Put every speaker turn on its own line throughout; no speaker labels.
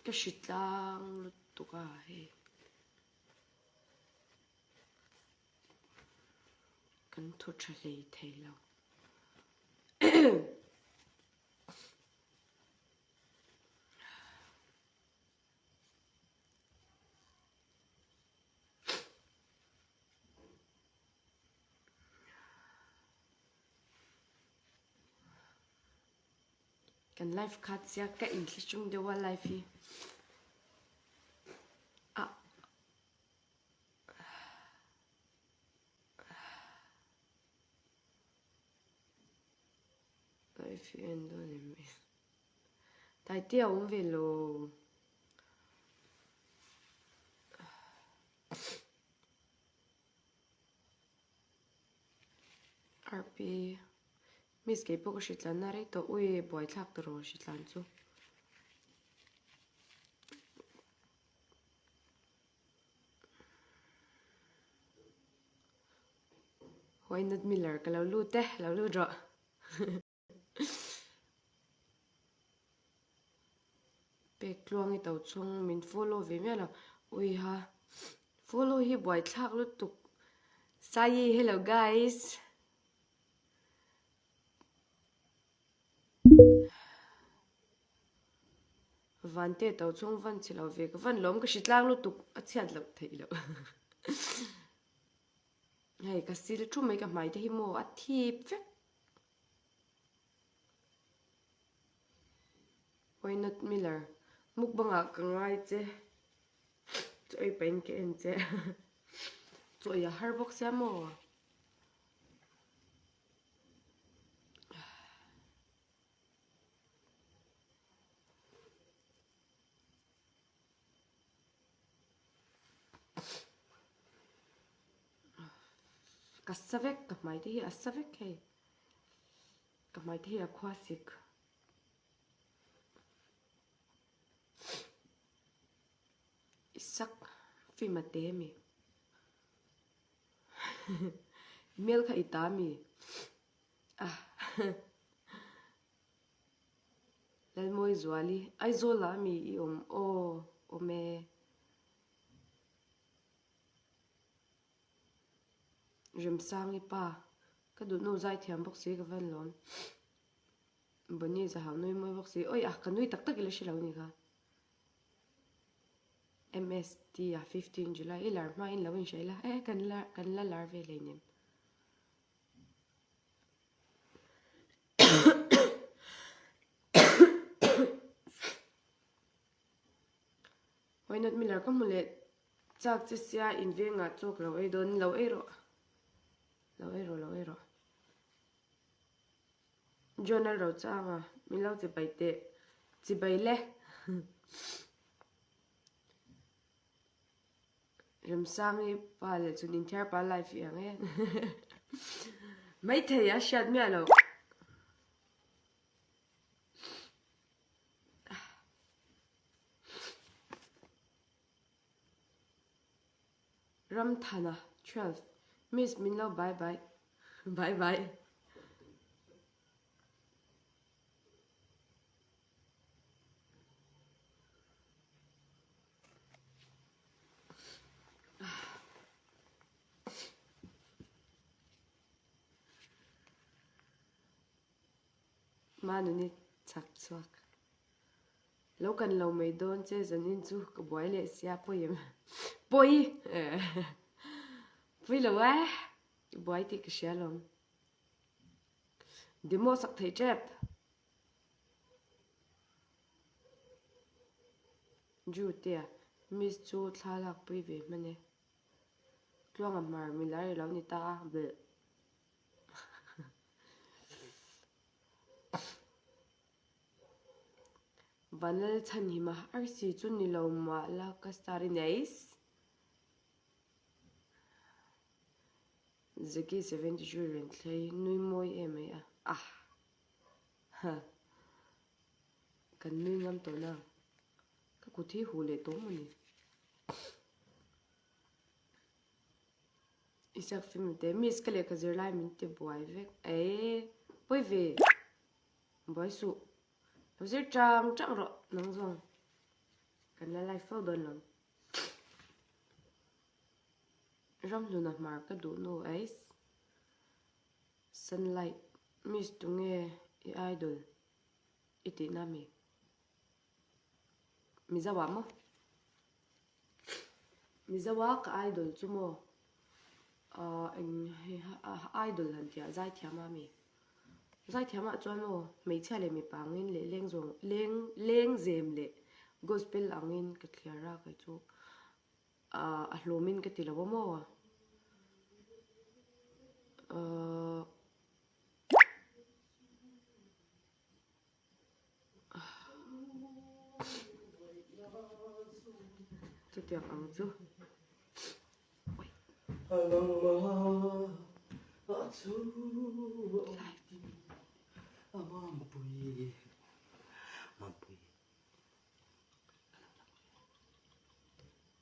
Ka hri tlang lutuk a hei. Kan thu tha hlei thei lo. Kan live kha chiah ka inthlahrung deuh a live hi ah live hi en dawn em ni Taitea a awm ve lo. Rp Miss kei pawh ka hritlan na rei tawh ui buaithlak ta rawh hritlan chu. Why not Miller ka lo lut e lo lut rawh. Pek tluang i to chhung min follow ve miah lo ui ha follow hi buaithlak lutuk Saii hello guys. Vante to chhung van chi lo ve ka van lawm ka hri tlang lutuk a chhiat loh theih loh hei ka sil thu mai ka hmai te hi maw a thip vek. Why not Miller? Mukbang ah ka ngai che. Chaw ei pahin ka en che. Chaw ei a har bawk sia maw? Ka sa vek, ka hmai te hi a sa vek hei. Ka hmai te hi a khua sik. Isak film a te mi. I hmel kha i ta mi. Ah. Lalmawi Zuali, Aizawl ah mi i awm aw, awm e. Remsangi pa, ka duhnu zaithiam bawk si ka van lawm. Bonnie zahau nui mawi bawk si, awi ah ka nui tak tak ila hre lo ni kha. MST ah 15 July i lar hma in lo inhre ila, eh kan la kan la lar ve hleinem. Why not Miller ka hmu leh chak che sia in vengah chawk lo ei dawn lo ei rawh lo ei rawh lo ei rawh John a ro chang a min lo chibai teh chibai le Remsangi pa leh chun inthiar pa live i ang e maithei a hriat miah loh. Ramthana 12 Miss min lo bye bye bye bye. Manuni chak chhuak. Lo kan lo mai dawn che zanin chu ka buai leh sia pawi em? Pawi! Pawi lo e, i buai tih ka hria alawm. Demo sak thei tep. Jutea, Miss chu thla lakpui ve hman e. Tluanga hmar milai ilo ni ta a, bleh. Vanlal chhanhima arsi chu ni lo mah la ka star i nice. Zeki 73 Renthlei nui mawi em mai a ah ha kan nui ngam tawh na ka kut hi huh leh tawh maw ni. Isak film te miss ka lehkha zir lai min ti buai vek eii pawi ve buai suh lo zir chang chang rawh nang zawng. Kan la live fo dawn lo. Ramhluna hmar ka duh nu eis. Sunlight miss tunge i idol i tihna mi? Mizo ah maw? Mizo a ka idol chu maw ahh eng idol han tih ah zaithiam a mi? Zaithiam ah chuan aw hmeichhia leh mipa angin leh leng zawng leng lengzem leh gospel angin ka thliar a kei chu ahh a hlawmin ka ti lo a maw ahh. Chutiang ang chu.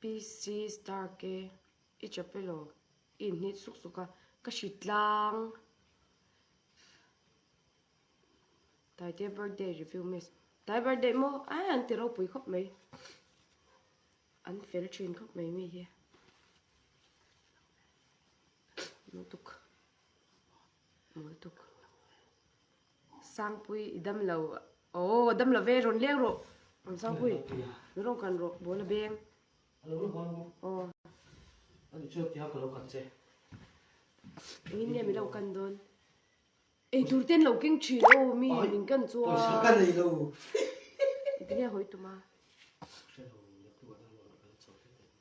PC star ke i chapel aw i inhnit suk suk a ka hritlang. Taite birthday review miss. Tai birthday maw? Ai an ti ropui khawp mai. An fel thin khawp mai mi hi. Lutuk. Lutuk. Sangpui i dam lo. Oh, dam lo ve rawn leng rawh. Ang Sangpui. Mi rawn kan rawh bawla beng.
Alo la hawn maw?
Aw.
Ani chuan tiha ka lo kan che.
Engin nge mi lo kan dawn? Eitur te an lo keng thin aw mi min kan chuan.
Pawisa ka nei lo.
Engtin nge hawi tum a?
Hre lo naktu ah dang lo ka la chho hle teh.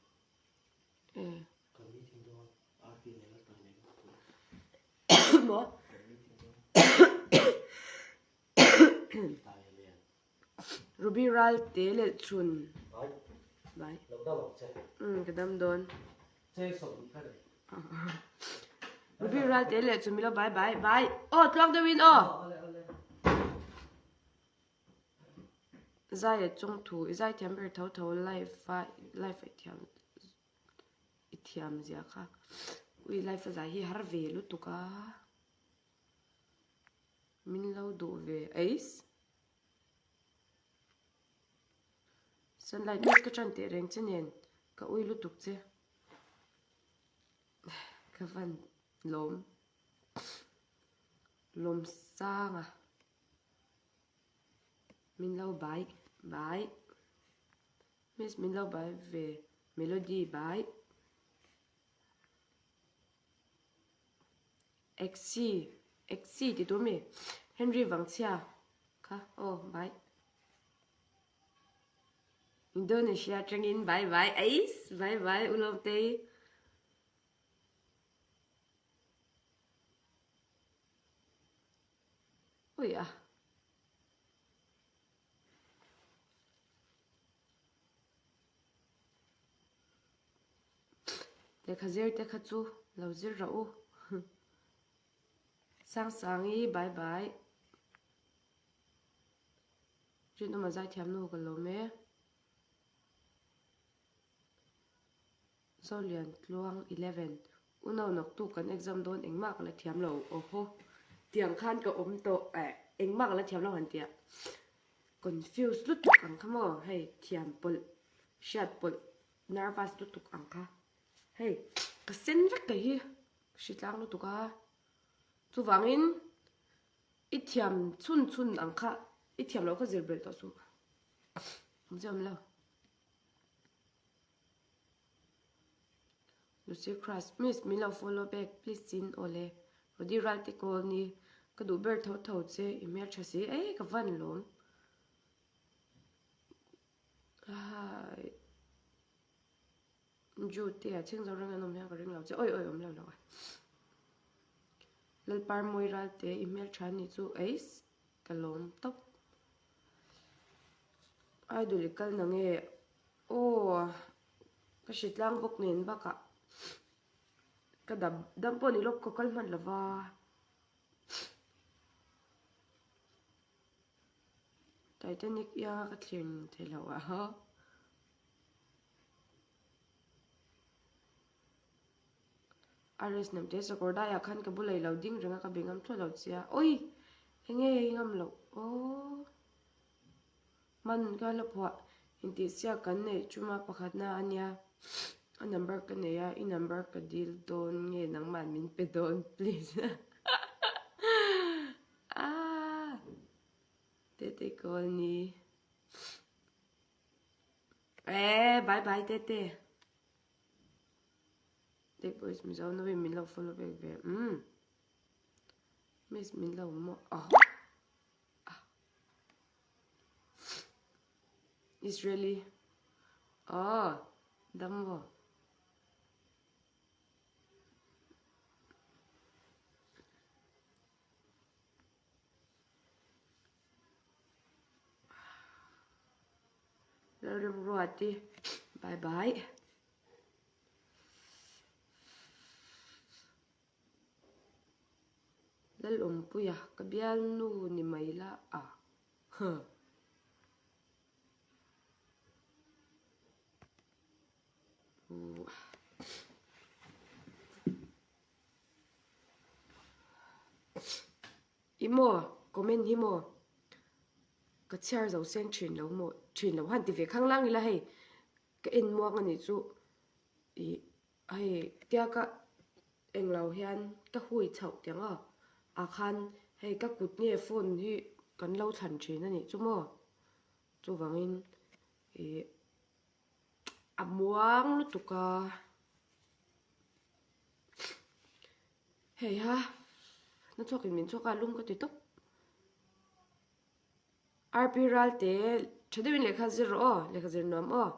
Eh.
Kan meeting dawn RP nen la tlai nei bawk tur.
Maw?
Kan meeting dawn. Tlai a nen.
Ruby Ralte lelhchhun.
Bye.
Bye.
Lo dam ang che.
Umm ka dam dawn.
Cheng 20 kha nei.
Ruby Ralte lelhchhun milo bye bye bye. Aw tluang deuh in aw.
Awle awle.
Zai a chung thu i zai thiam ber tho tho live a live a i thiam i thiam zia kha. Ui live a zai hi har ve lutuk a. Min lo duh ve eis. Sunlight miss ka tran teh reng che nen ka ui lutuk che. Ka van lawm lawm sang a. Min lo bai bai. Miss min lo bai ve melody bai. Exi Exi ti tur mi Henry Vangchhia kha aw bye Indonesia atangin bye bye ais bye bye Ulawmtei. Ui a. Lehkha zir te kha chu lo zir rawh u. Sangsangi bye bye. Rinawma zaithiam nu ka lawm e. Zolian tluang 11 Uno naktu kan exam dawn engmah ka la thiam lo awhaw tiang khan ka awm tawh eh engmah ka la thiam lo han tia. Confuse lutuk ang kha maw hei thiam pawlh hriat pawlh nervous lutuk ang kha hei ka sen vek kei hi hri tlang lutuk a chuvangin i thiam chhun chhun ang kha i thiam loh kha zir belh tawh suh awm che awm lo. Lucy Crush miss min lo follow back please in awle Rody Ralte Colony ka duh ber tho tho che i hmeltha si ei ka van lawm hai Jude a chhing zo reng an awm hian ka ring lo che oi oi awm lo lo a Lalpar Mawi Ralte i hmeltha ni chu eis ka lawm tawp Idol i kal nange Aw, ka hre tlang bawk nen bakah ka dam dam pawh ni lawk ka kal hman lo va. Titanic ianga ka thlir ning thei lo a. RS Namte Sakawrdai ah khan ka bula i lo ding reng a ka be ngam thlawt lo che a. Oi! Enge i ngam loh? Aw. Hman ka la phuah. Intihsiak kan neih chuma pakhatna a nia, a number ka nei a, i number ka dil dawn nge nangmah min pe dawn please aah Tete call ni eh bye bye Tete Tech boys Mizo no in min lo follow vek ve umm miss min lo maw ah. Israeli aw dam maw? Lalremruati bye bye. Lalawmpuia ka bialnu ni mai la a huh. I maw comment hi maw ka chhiar zo seng thin lo maw thin lo han ti ve khanglang ila hei ka en muang a nih chu ih Hei tiaka englo hian ka hui chhoh tiang a, ah khan hei ka kut nge phone hi kan lo thlan thin a nih chu maw? Chuvangin ih a muang lutuk a, hei ha na chhuakin min chhuak a lum ka ti tawp. RP Ralte tha deuhin lehkha zir rawh aw, lehkha zir nuam aw.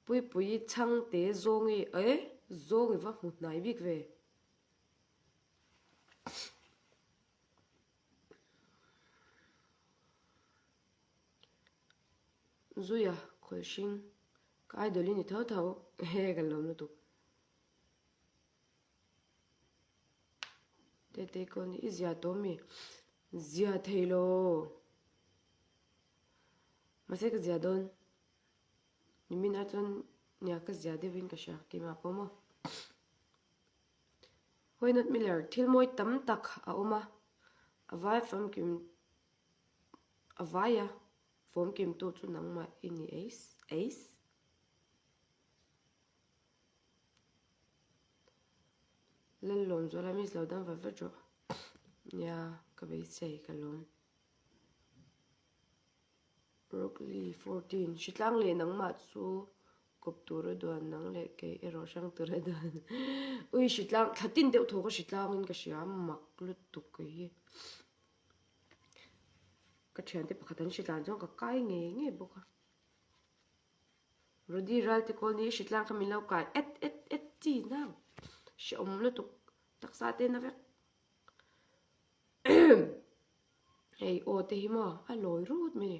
Puipui chhangte zawngi eh zawngi va hmu hnai bik ve. Zuia khawlhring ka idol i ni tho tho he ka lawm lutuk. Tete kawn i zia tawh mi zia thei lo. Mahse ka zia dawn. Nimin ah chuan nia ka zia deuh in ka hria keimah pawh maw. Why not Miller thil mawi tam tak a awm a, a vai famkim a vai a fawmkim tu chu nangmah i ni eis eis. Lallawm zuala miss lo dang vat vat rawh. Nia ka beisei ka lawm. Broccoli 14 Hritlang leh nangmah chu kawp tur a duan nang leh kei erawh hrang tur a duan. Ui hritlang thla tin deuh thaw ka hritlang in ka hria mak lutuk kei hi. Ka thiante pakhat an hritlan chuan ka kai ngei ngei bawk a. Rody Ralte Kawlni hritlang kha min lo kai et et et chi nang. Hrehawm lutuk taksa te na vek. Hei aw te hi maw a lawi rut mai ni.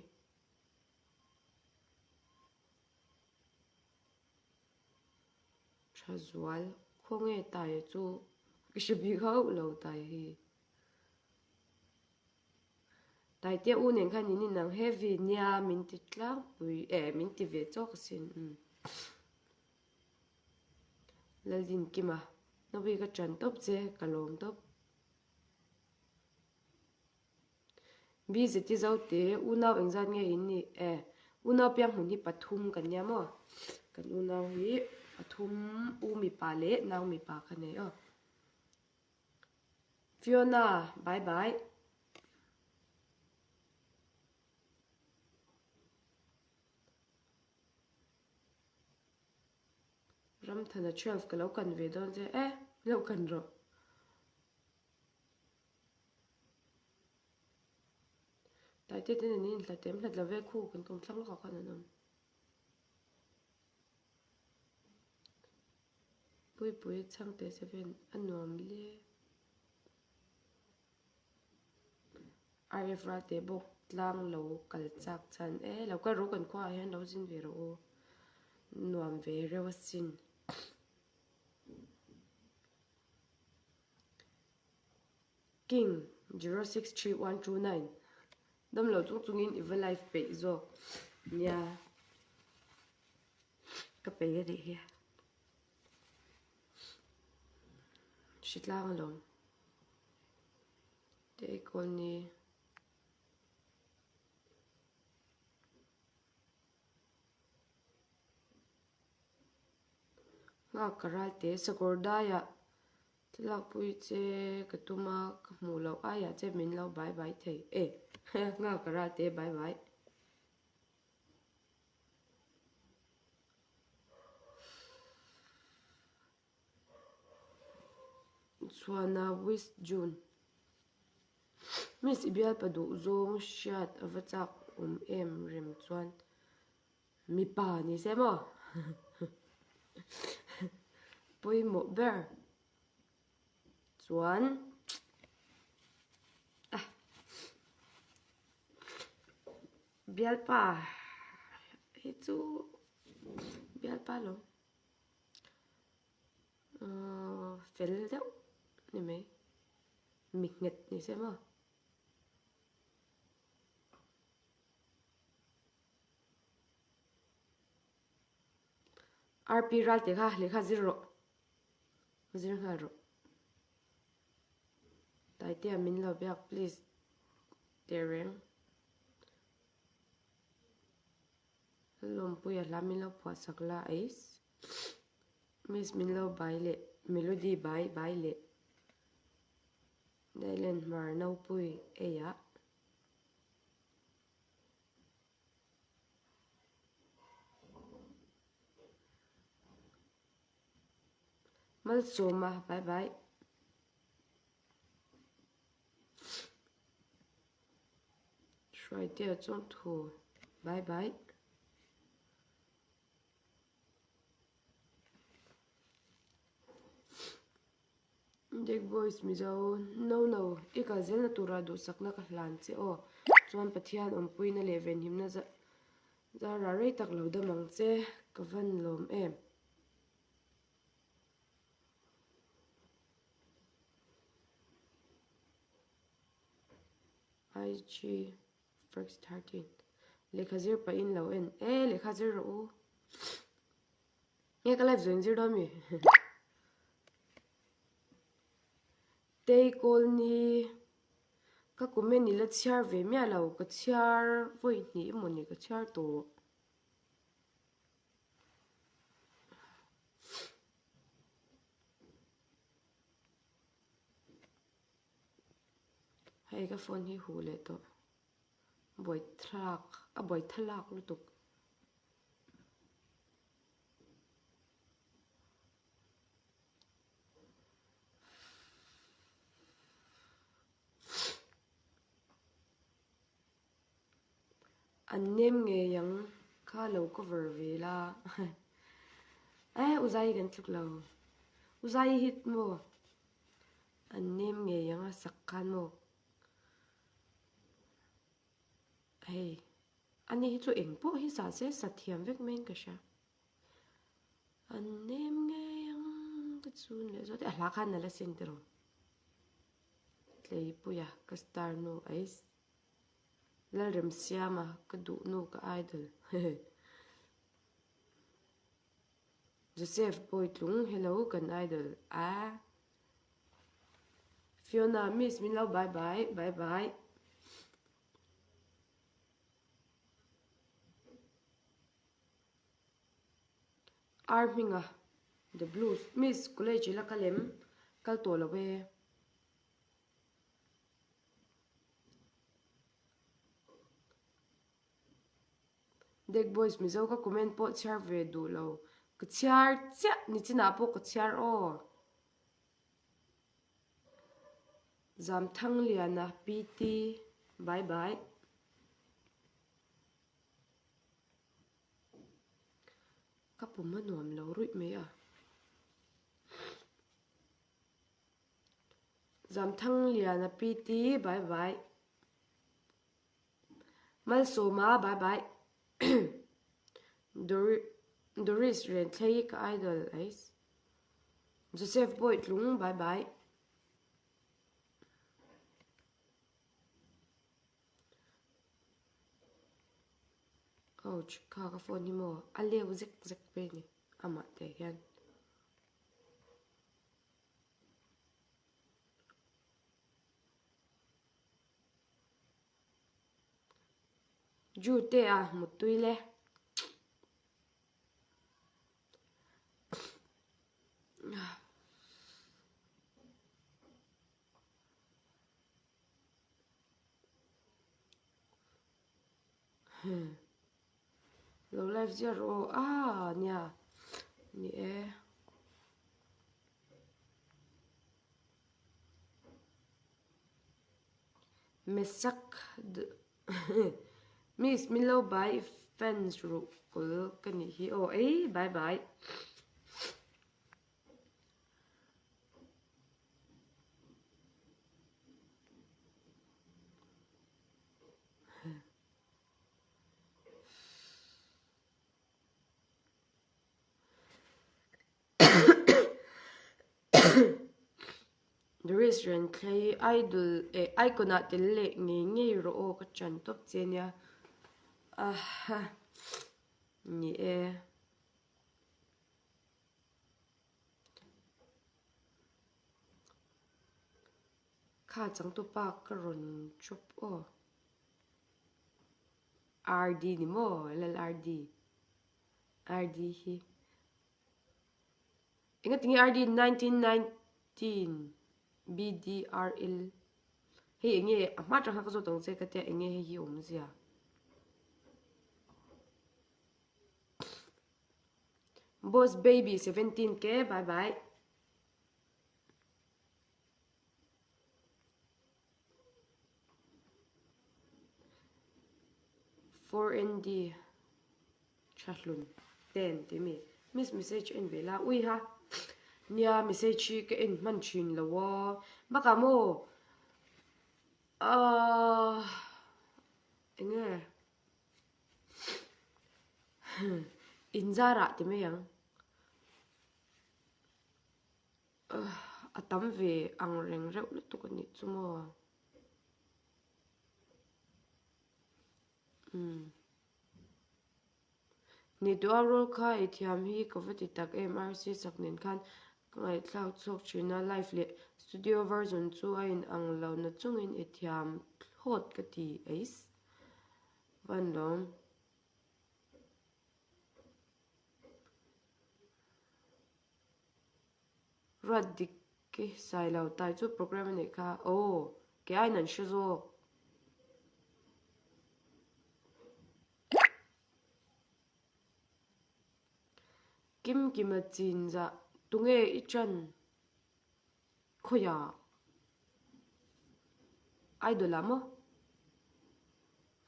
Tha zual khawnge taia chu ka hre bik hauh lo taia hi. Taitea u nen khan in inang heavy nia min ti tlangpui eh min ti ve chawk asin umm. Laldinkima Nawi ka ṭan tawp che ka lawm tawp. BZT Zote unau engzat nge in nih e? Unau pianghmun hi pathum kan nia maw? Kan unau hi pathum u mipa leh nau mipa ka nei aw. Fiona, bye bye. Ramthana 12 ka lo kan ve dawn che e, lo kan rawh. Taite ten an inhlat em hlat lo ve khu kan kawm thlang lawkah khan an awm. Puipui chhangte 7 a nuam le. RF Ralte bawk tlang lo kal chak chhan e lo kal rawh kan khuaah hian lo zin ve rawh u nuam ve reuh asin. King 063129 Damlo chung chungin i va live peih zawk nia ka peih a nih hi. Hritlang alawm. Te i kawl ni. Nghak ka ral te sakawr daiah thlalakpui che ka tum a, ka hmuh loh aiah che min lo bai bai thei e. Nghak ka ral te bai bai. Chhuana West June Miss i bialpa duh zawng hriat a va chak awm em rem chuan mipa ni se maw pawimawh ber chuan ah bialpa hi chu bialpa lo. Ahh fel deuh ni mai mi nghet ni se maw. RP ral tih kha lehkha zir rawh zir nghal rawh Taitea min lo biak please teh reng. Lawmpuia hla min lo phuah sak la eis. Miss min lo bai leh Melody bai bai leh Dailen hmar Nopui eiah. Malsawma bye bye. Hruaitea chuan thu bye bye. Deck Boys Mizo no no i kal zelna tura duhsakna ka hlan che aw chuan Pathian awmpuina leh venhimna zara rei tak lo dam ang che ka van lawm em. IG first 13 Lehkha zir pahin lo en e lehkha zir rawh u nge ka live zawin zir dawn mi Tei Kawlni ka comment ila chhiar ve miah lo ka chhiar vawi hnih emaw ni ka chhiar tawh. Hei ka phone hi huh leh tawh buaithlak a buaithalak lutuk. An nem ngei ang kha lo cover ve la eh Uzai kan tluk lo Uzai hit maw an nem ngei ang a sak khan maw hei ani hi chu eng pawh hi sa se sa thiam vek mai in ka hria an nem ngei ang ka chun leh zawt a hla khan a la sin tiraw Tleipuia ka star nu ais. Lalremsiama ka duh nu ka idol hehe. Joseph Bawitlung hello kan idol a. Fiona miss min lo bye bye bye bye. Ar hminga the blues miss college ila kal em kal tawh lo e. Deck boys mizo ka comment pawh chhiar ve duh lo ka chhiar chiah nichinah pawh ka chhiar aw Zamthangliana PT bye bye. Ka pum a nuam lo ruih mai a. Zamthangliana PT bye bye. Malsawma bye bye. Doris Renthlei ka idol ais. Joseph Bawitlung bye bye. Ouch kha ka phone hi maw a leu zek zek ve ni amah te hian. Jute a muttui le. Lo live ziah rawh aw ah nia ni e. Mesak Miss min lo bai fans ruh kawl ka nih hi aw ei bye bye. Doris Renthlei Idol eh Icon ah tel leh ngei ngei rawh aw ka ṭan tawp che nia aha ni e. Kha changtupa ka rawn drop aw. RD ni maw LLRD RD hi engatinge RD 1919 BDRL hei enge a hma atang khan ka zawt ang che ka tia enge hei hi awmzia. Boss baby 17 ke bye bye. 4ND Thahlun ten tih mi miss message en ve la ui ha nia message hi ka en hman thin lo aw bakah maw ahh eng nge inzarah ti mai ang. A tam ve ang reng reuh lutuk a nih chu maw. Umm. Ni duh a role kha i thiam hi ka va ti tak em RC sak nen khan ka ngaihthlak chhuak thin a live leh studio version chu a in ang lo na chungin i thiam thlawt ka ti eis. Van lawm. Ruat dik i sai lo tai chu program a neih kha aw kei aiin an hre zawk. Kim Kima chinzah tunge i ṭan khawiah idol ah maw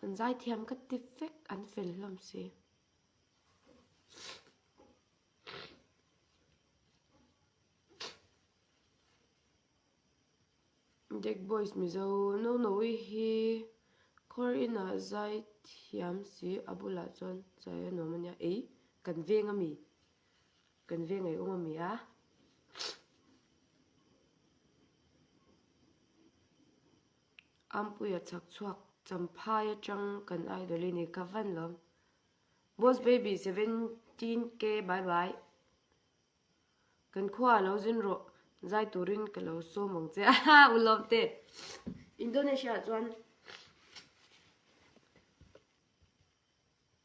an zaithiam ka ti vek an fel hlawm si. Jack Boys Mizo Nono-i hi khawr inah zai thiam si a bulah chuan zai a nuam a nia ei kan veng a mi kan veng ei awm a mi a. Ampuia chhak chhuak Champhai atang kan idol i ni ka van lawm. Boss baby 17k bye bye Kan khua lo zin rawh zai turin ka lo sawm ang che a ulawm te Indonesia ah chuan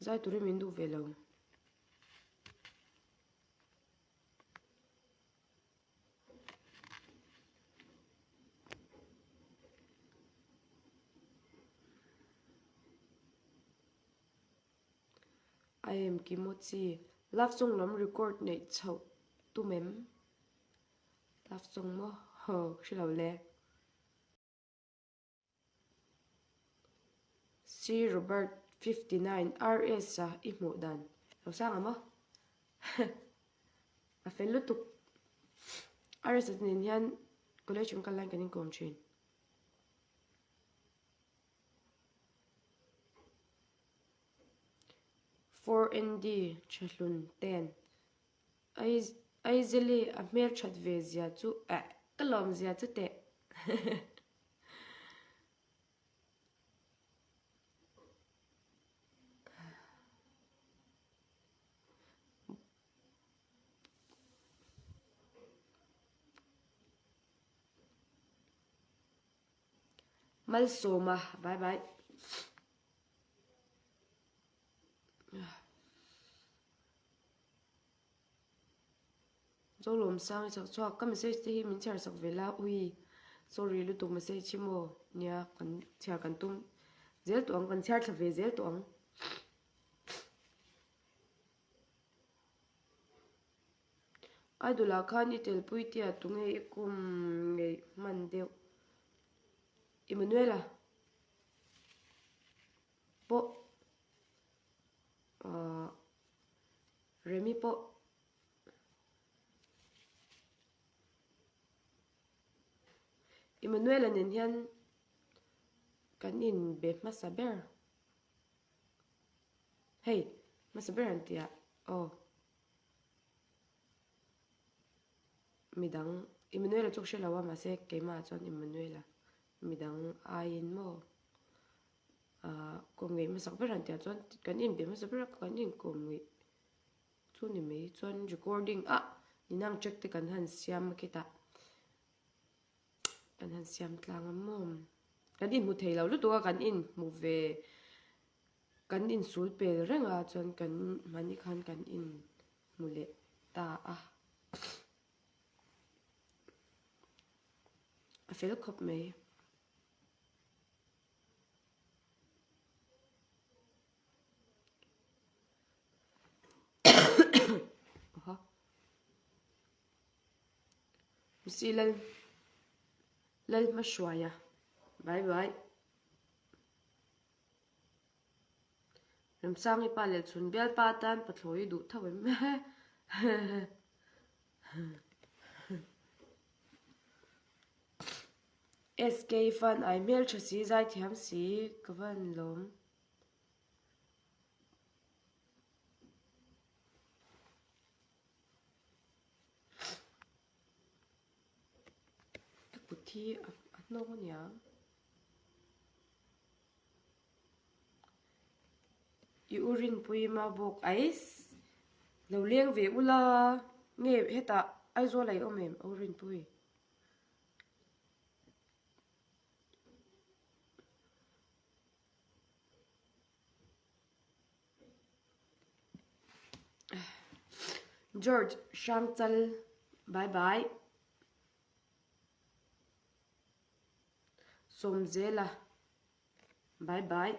zai turin min duh ve lo. I am Kimochi. Love song lam record neih chhoh tum em? Love song maw? Haw, hre lo le. C Robert 59 RS a i hmuh dan lo sang ang maw? A fel lutuk. RS a nen hian college an kal laiin kan inkawm thin. 4ND Thahlun ten Aizeli a hmelthat ve zia chu eh ka lawm zia chu teh. Malsawma bye bye. Zolawmsang i chak chhuak ka message te hi min chhiar sak ve la ui sorry lutuk message hi maw nia kan chhiar kan tum zel tawh ang kan chhiar thla ve zel tawh ang. Idol ah khan i telpui tia tunge i kum ngeih hman deuh Emmanuela pawh ahh Remi pawh Emmanuela nen hian kan inbe hmasa ber hei hmasa ber an tia aw. Midang Emmanuela chu ka hre lo a mahse keimah chuan Emmanuela midang aiin maw ah kawm ngeih hmasak ber an tih chuan kan inbe hmasa ber a kan inkawm ngeih chu ni mai chuan recording ah ninang check te kan han siam a khitah kan han siam tlang a maw kan inhmu thei lo lutuk a kan inhmu ve Kan insul pel reng a chuan kan mahni khan kan inhmu leh ta a, a fel khawp mai. Msi Lal Lalhmahruaia bye bye. Remsangi pa leh chhun bialpa atan pathlawi duh tho em SK fan ai hmel tha si zai thiam si ka van lawm. Ka kut hi a hnawng aniang. I u Rinpui mau bawk ais lo leng ve ula nge hetah Aizawl a i awm em u Rinpui? George Hrangchal bye bye. Sawmzela bye bye.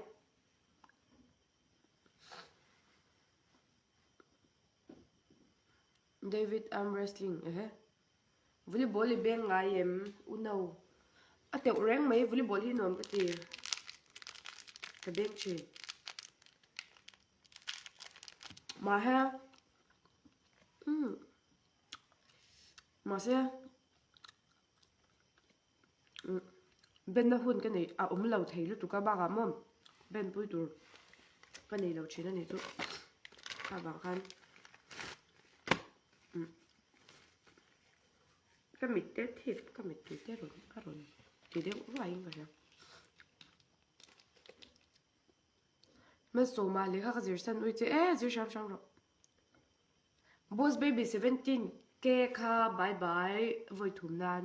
David arm wrestling ehe volleyball i beng ngai em u no a teuh reng mai volleyball hi nuam ka ti ka beng thin mahse umm mahse. Benna hun ka nei a awm lo thei lutuk a bakah maw ben pui tur ka nei lo thin a nih chu kha vang khan ka mit te thip ka mit tui te rawn a rawn ti deuh ruai in ka hria hmasawma lehkha ka zir san ui che e zir hram hram rawh. Boss baby 17 K kha bye bye vawi thum nan.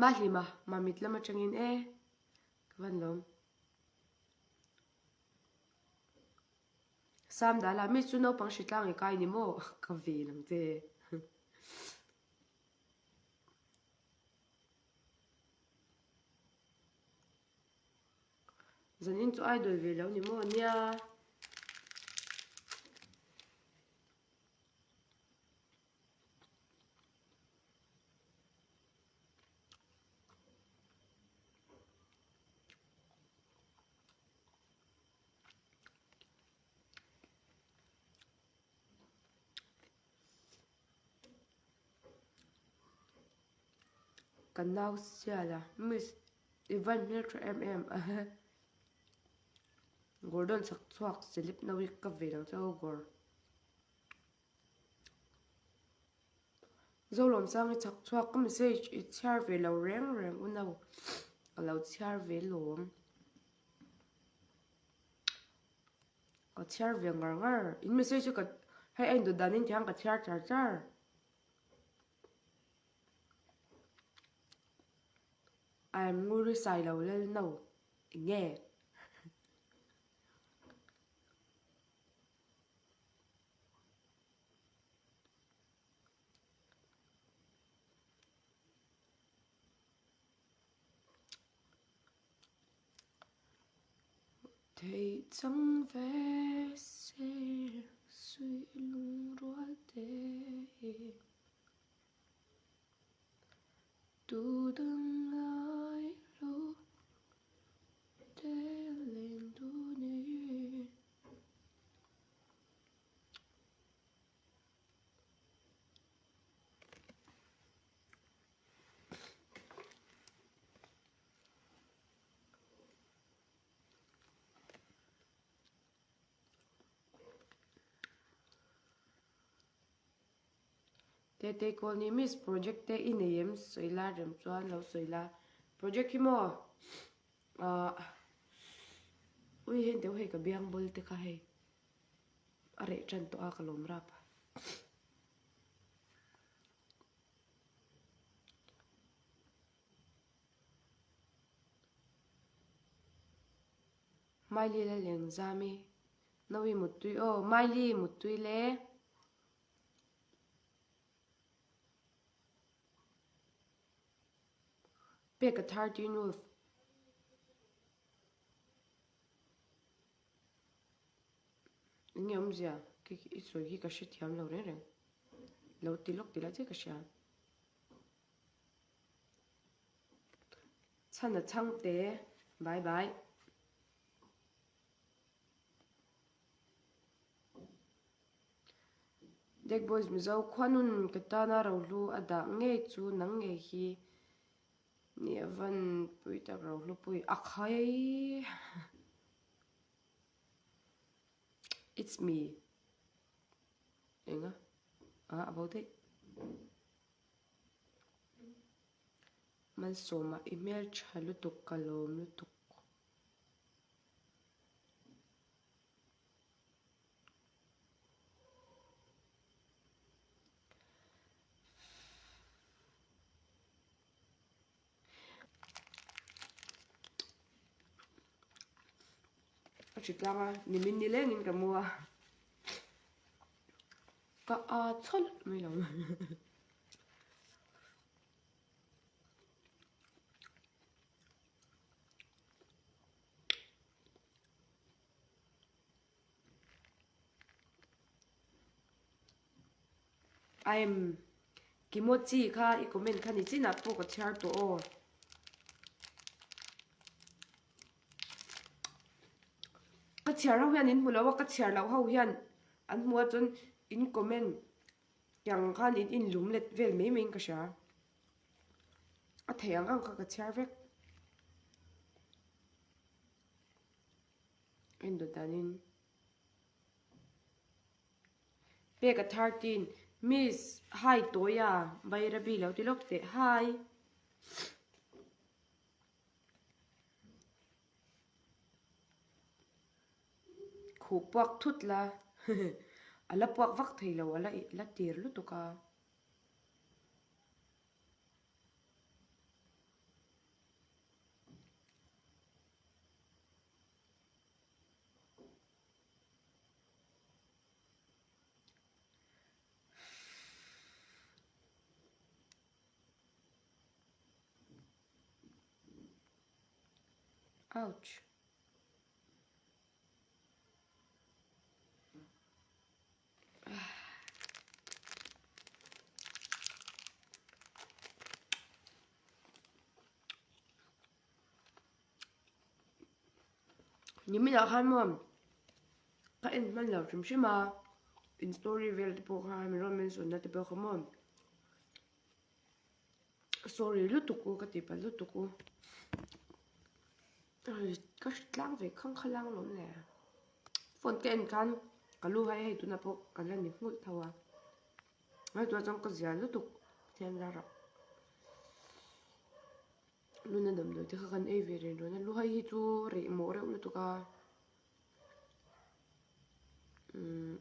Mahlima mamit lam atangin e ka van lawm. Sam dala mi chu naupang hritlang i kai ni maw ka ve lang che. Zanin chu idol ve lo ni maw nia. Ka nau sial a miss I van hmel tha em em a he. Gordon chak chhuak silip no hi ka ve lo chauh a gor. Zolawmsang i chak chhuak ka message i chhiar ve lo reng reng u no. Ka lo chhiar ve lawm. Ka chhiar ve ngar ngar. In message hi ka hei a indawt danin tiang ka chhiar char char. I am Nguri Sailo Lalno enge? Thei chang ve se suih lung. Tetei Kawlni Miss project te i nei em sawi la rem chuan lo sawi la project hi maw ahh ui heng deuh hei ka biang bul te kha hei a reh tan tawh a ka lawm rap a. Miley la leng zami Nawi muttui aw Miley muttui le. Pek a 13 wolf. Eng nge awmzia? Khi i sawi khi ka hrethiam lo reng reng. Lo ti lawk ti la che ka hria. Chhan a chhang te. Bye bye. Deck Boys Mizo khuanun ka tana rohlu a dah ngei chu nang ngei hi ni a van pui tak rohlu pui a khai It's me enga a a bo daih Malsawma i hmeltha lutuk ka lawm lutuk. A hri tlang a nimin ni lengin ka mu a ka a chhawlh mai lo. I am Kimochi kha i comment kha ni chinah pawh ka chhiar tawh aw. Ka chhiar ho hian in hmu lo a, ka chhiar loh ho hian an hmu a chuan in comment tiang khan in inlum let vel mai mai in ka hria. A theih ang ang kha ka chhiar vek. En dawt danin pek a 13 miss hi tawia bairabi lo ti lawk teh hi khuh puak thut la a la puak vak thei lo a la la tir lutuk a. Ouch. Niminah khan maw ka en hman lo hrim hrim a in story vel te pawh kha min rawn mention na te pawh kha maw sorry lutuk u ka ti palh lutuk u ka hre tlang ve khang kha lang lawm le phone ka en khan ka lu hai hei tunah pawh ka la ni nghulh tho a. Ngaihtuah chuan ka zia lutuk Pathian zarah luna damdawi te kha kan ei ve reng dawn a luhai hi chu reh mawh reuh lutuk a umm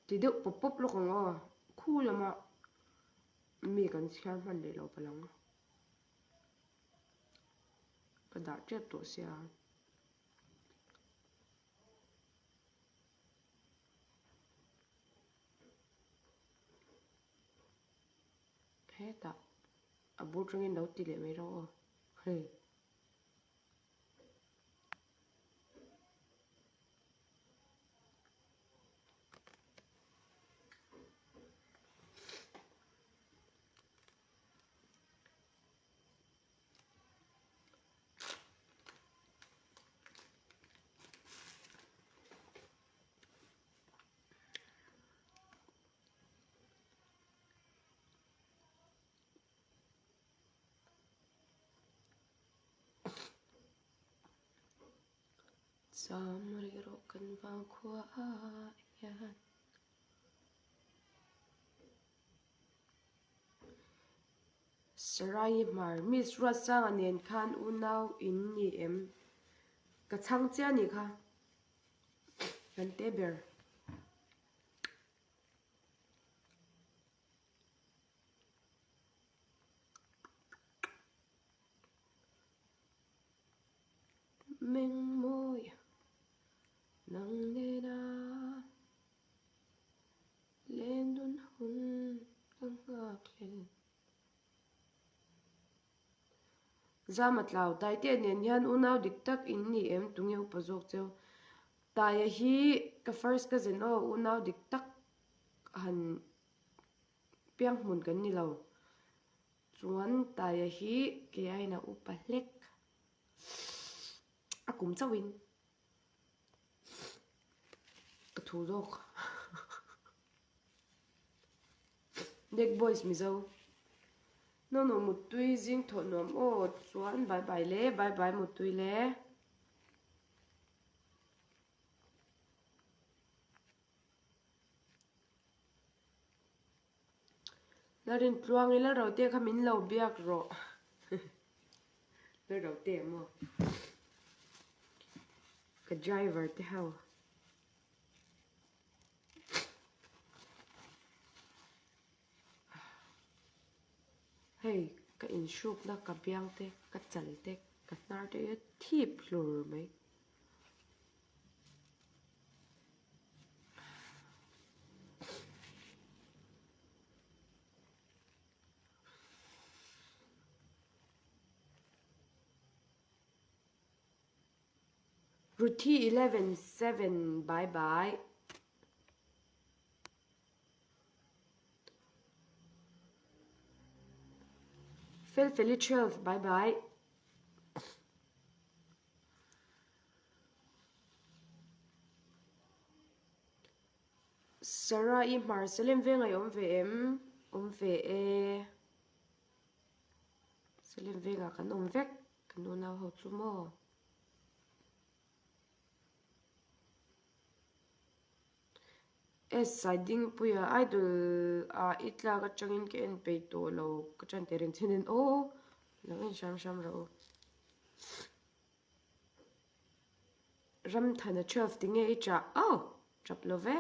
ti deuh pawp pawp lawk ang aw khu lama mi kan chhiar hman leh lo palh ang. Ka dah tep tawh sia. Hetah a bur tangin lo ti leh mai rawh aw hei. Sam rih rawh kan vang khua ah hian. Sarai Hmar, Miss Ruatsanga nen khan unau in ni em? Ka chhang chiah a nih kha. Kan te ber. Mengmawi nang nena lendun hun ka nghak hlel. Zama tlau Taitea nen hian unau dik tak in ni em tunge upa zawk cheu. Taia hi ka first cousin aw unau dik tak han piang hmun kan ni lo. Chuan Taia hi kei aiin a upa hlek a kum chauhin ka thu zawk. Neck boys Mizo. No no Muttui zing thawh nuam aw chuan bye bye le bye bye Muttui le. Lalrintluang i Lalrote kha min lo biak rawh. Lalrote maw? Ka driver te ho. Hei ka inhrukna ka biang te ka chal te ka hnar te hi a thip hlur mai. Ruthi 11 7 bye bye. Felfeli 12 bye bye. Sarah i hmar Salem veng a i awm ve em? Awm ve e. Salem vengah kan awm vek kan unau ho chu maw? S Saidingpuia idol ah i tlak atangin ka en peih tawh lo ka tan teh reng che nen aw lo en hram hram rawh u. Ramthana 12 tinge i chah aw tap lo ve.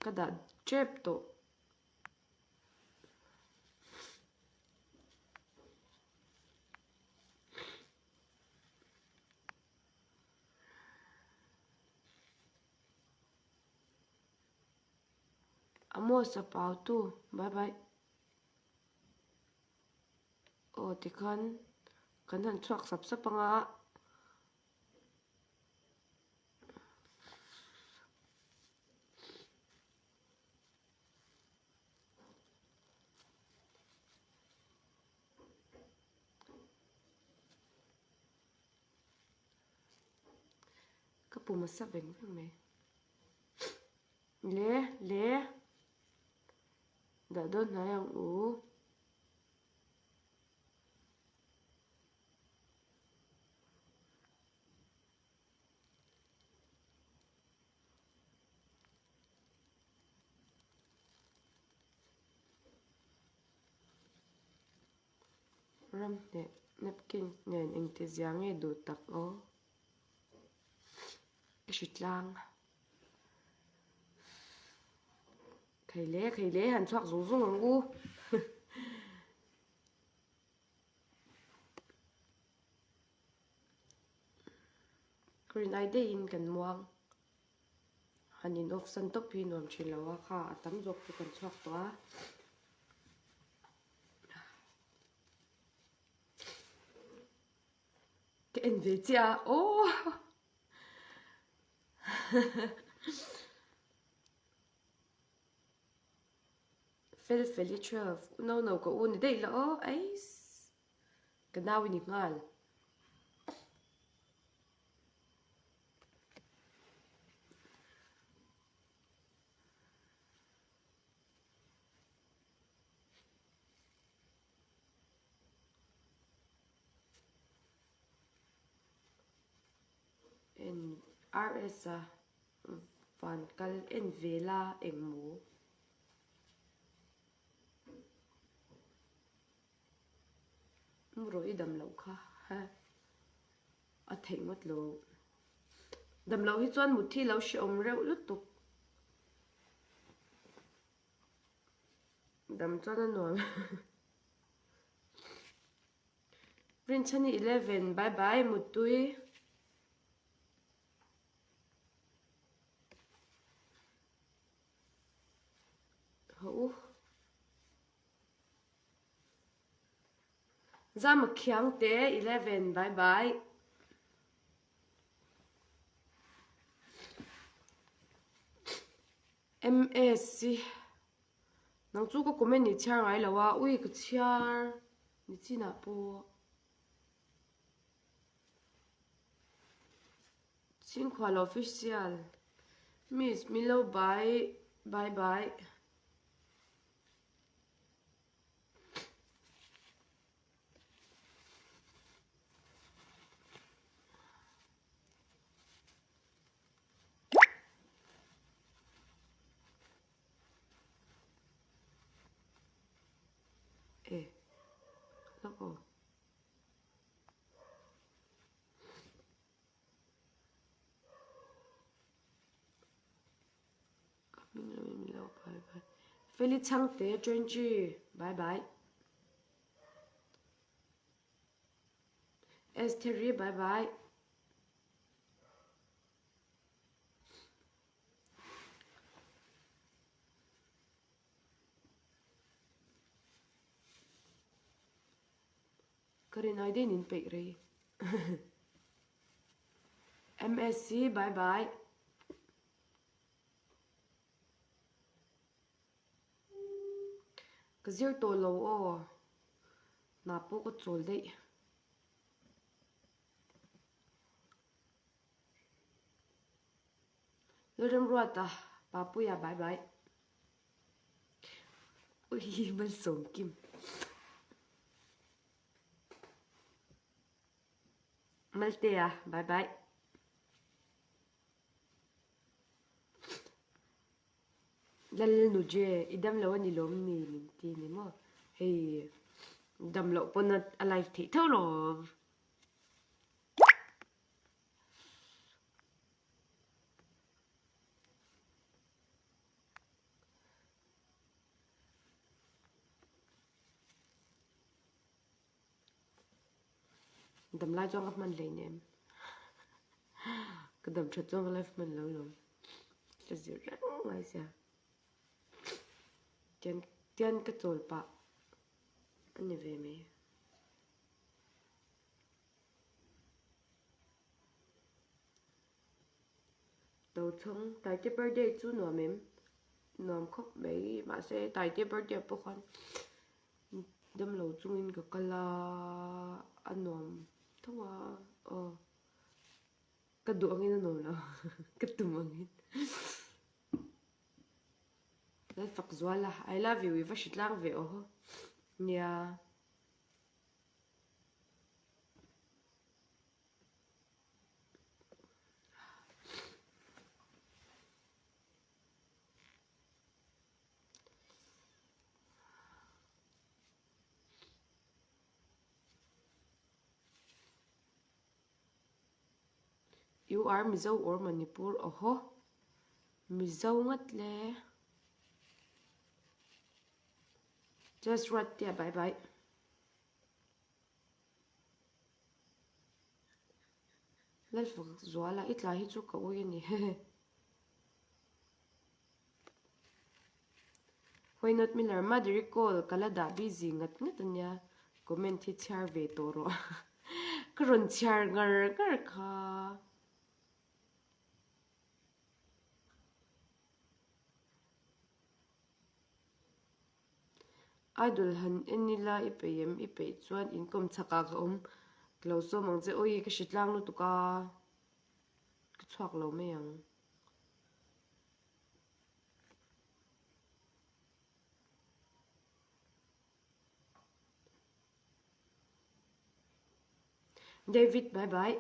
Ka dah tep tawh. Amos a pau tu bye bye. Aw tikhan kan han chhuak sap sap anga. Ka pum a sa veng veng mai. Le le dah dawn hnai ang u. Ramhneh napkin nen engtizia nge duh tak aw? Ka hri tlang. Khei le khei le han chhuak zung zung ang u. Rinai deihin kan muang. Han in off san tawp hi nuam thin lo a kha a tam zawk chu kan chhuak tawh a. Ka en ve chiah a aw. Fel fel i 12 u no no ka u ni daih la aw eiss ka nau i ni nghal. En RS a van kal en ve la eng maw? Mu rawh i dam loh kha ha a theih ngawt lo. Dam loh hi chuan mutthi lo hrehawm reuh lutuk. Dam chuan a nuam. Rinchhani 11 bye bye Muttui. Haw u. Zama Khiangte 11 bye bye. MS Nang chu ka comment i chhiar ngai lo a, ui ka chhiar ni chinah pawh Chhingkhual official Miss min lo bye bye bye. E lawk aw. Ka hming lo in lo bye bye. Feli Chhangte 20 bye bye. Estheri bye bye. Ka rin ai daih in peih rei. MSc bye bye. Ka zir tawh lo aw. Hna pawh ka chawl daih. Lalremruata Papuia bye bye. Ui malsawm kim. Maltea bye bye. Lalnuje i dam lo a ni lawm ni min ti ni maw hei dam loh pawn a live theih tho lawm. Dam lai chuan ka hman hleinem. Ka dam that chuan ka life hman lo lawm. Ka zir reng ngai sia. Tian tian ka chawl pah a ni ve mai. Tochhawng Taite birthday chu nuam em? Nuam khawp mai mahse Taite birthday ah pawh khan damlo chungin ka kal a, a nuam tho a aw ka duh angin a nuam lo ka tum angin Lalfakzuala I love you i va hritlang ve aw nia. You are Mizo or Manipur awhaw Mizo ngat le Just right there bye bye. Lalfakzuala i tlai hi chu ka ui a ni hehe. Why not Miller Madhuri call ka la dah busy ngat ngat a nia comment hi chhiar ve tawh rawh ka rawn chhiar ngar ngar kha. Idol han en ila i peih em? I peih chuan inkawm chhakah ka awm. Ka lo sawm ang che. Awi ka hre tlang lutuk a, ka chhuak lo mai ang. David bye bye.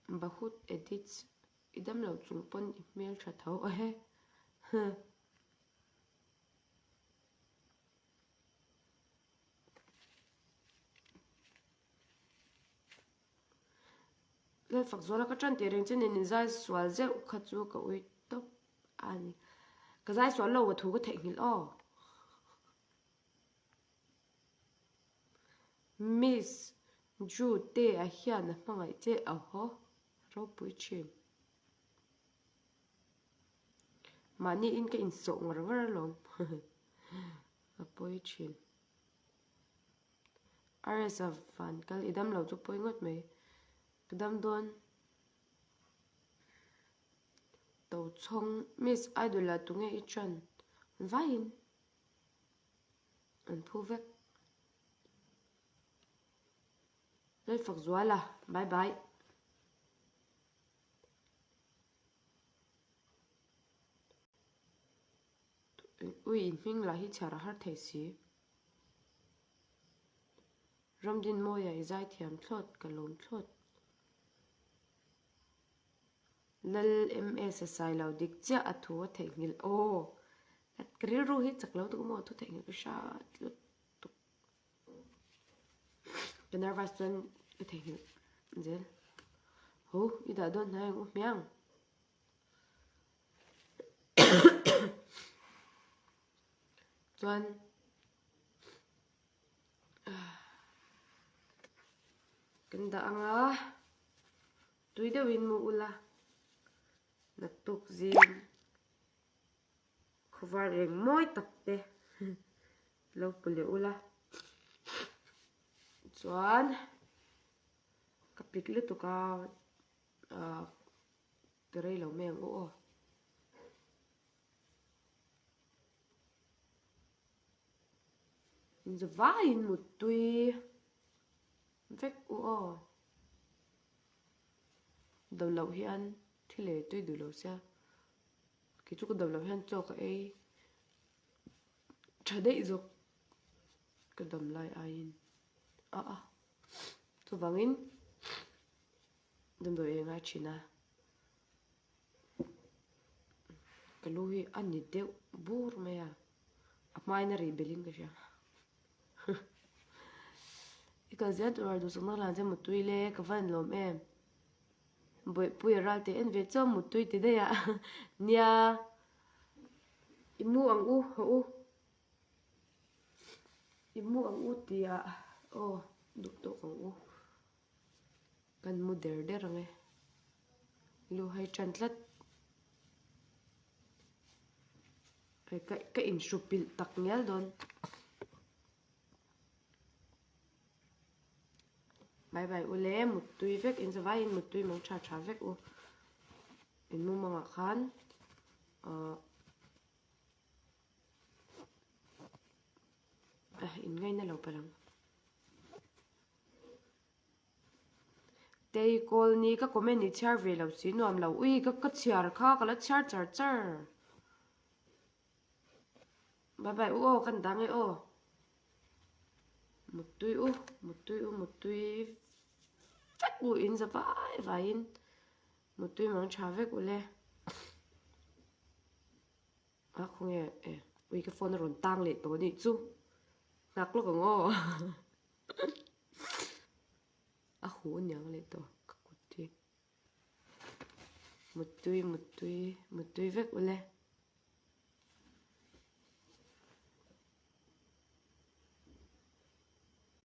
Bahut edits i dam lo chung pawn i hmel tha tho ahe. Huh. Lalfak zuala ka tan teh reng che nen in zai sual zeuh kha chu ka ui tawp a ni. Ka zai sual lo a thu ka theihnghilh aw. Miss Ju te a hian a hmangaih che awhaw ropui thin. Mahni in ka insawh ngar ngar alawm a pawi thin. RS a van kal i dam lo chu pawi ngawt mai. Ka dam dawn Tochhawng Miss Idol ah tunge i ṭan vaiin an phu vek. Lalfak zuala bye bye. Ui in hming lah hi chhiar a har thei si. Ramdinmawia i zaithiam thlawt ka lawm thlawt. Lal MS a sai lo dik chiah a thu a theihnghilh aw. Ka rilru hi chak lo tuk maw thu theihnghilh ka hrat lutuk. Ka nervous chuan ka theihnghilh zel. Ho i dah dawn hnai ang u hmiang. Chuan kan dah ang a tui deuhin mu ula naktuk zing khawvar eng mawi tak te lo pu leh ula chuan ka pik lutuk a ah ka rei lo mai ang u aw. Zavaiin muttui vek u aw. Dam loh hian thil ei tui duh lo sia. Kei chu ka dam loh hian chaw ka ei tha daih zawk ka dam lai aiin a a chuvangin damdawi ei a ngai thin a. Ka lu hi a ni deuh bur mai a, a hmain a rih belhin ka hria. I kal zel tur a duhsakna hlan che Muttui le, ka va inlawm em. Bawihpui a ral teh en ve chuan Muttui ti daih a, nia i mu ang u, haw u. I mu ang u tih ah aw duh tawk ang u. Kan mu der der ang e. Lu hai tan tlat. Hei ka ka inhru pilh tak ngial dawn. Bye bye u le muttui vek in zavaiin muttui mang tha tha vek u. In mumangah khan ahh in ngaina lo palh ang. Tei kawl ni ka comment i chhiar ve lo si nuam lo ui ka ka chhiar kha ka la chhiar char char bye bye u aw kan dang e aw muttui u muttui u muttui vek u in za vai vai in muttui mang tha vek u le a khawnge e ui ka phone a rawn tang leh tawh anih chu nghak lawk ang aw. A huh aniang leh tawh ka kut hi. Muttui muttui muttui vek ule.